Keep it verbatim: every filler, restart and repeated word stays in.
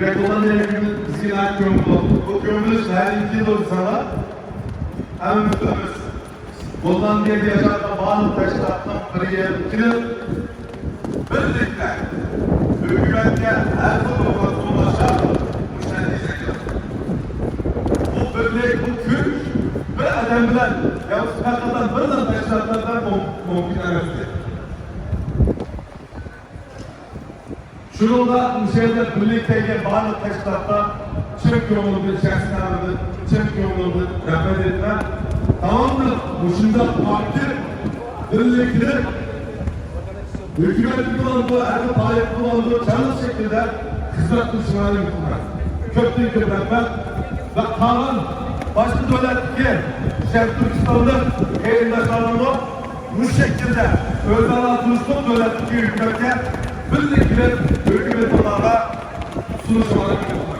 گوللاندىيەگە بىزگە ناھايىتى كۆڭۈل بولدى. بۇ كۆڭۈل بۆلۈش نەدىن كېلىدۇ دېسەڭلار، ھەممىمىز بىلىمىز. گوللاندىيەدە ياشاۋاتقان بارلىق تەشكىلاتنىڭ بىر يەرگە كېلىپ، بىرلىكتە ھۆكۈمەتكە ھەر خىل قوللاشلار مۇشۇ نەتىجىگە كېلىدۇ. بۇ بىرلىك، بۇ كۈچ بىر ئادەم بىلەن ياكى پەقەت بىر تەشكىلاتلار بىلەن مۇم-، مۇمكىن ئەمەس. شۇنىڭغا مۇشۇ يەردە بىرلىككە كەلگەن بارلىق تەشكىلاتلار چىن كۆڭلۈمدىن، شەخسىي تەرىپىمدىن چىن كۆڭلۈمدىن رەھمەت ئېيتىمەن. داۋاملىق مۇشۇنداق ئاكتىپ، بىرلىكلىك، ھۆكۈمەتكە بولىدۇ، ھەر خىل پائالىيەت بولىدۇ، چاغلىق شەكىلدە خىزمەت قىلىشىڭلارنى ئۈمىد قىلىمەن. كۆپتىن كۆپ رەھمەت. ۋە قالغان باشقا دۆلەتتىكى شەرقىي تۈركىستانلىق قېرىنداشلارنىڭمۇ مۇشۇ شەكىلدە ئۆزئارا تونۇشلۇق دۆلەتتىكى ھۆكۈمەتكە بىرلىكلىك ھۆكۈمەت ئۇلارغا سۇنۇشىڭلارنى ئۈمىد قىلىمەن.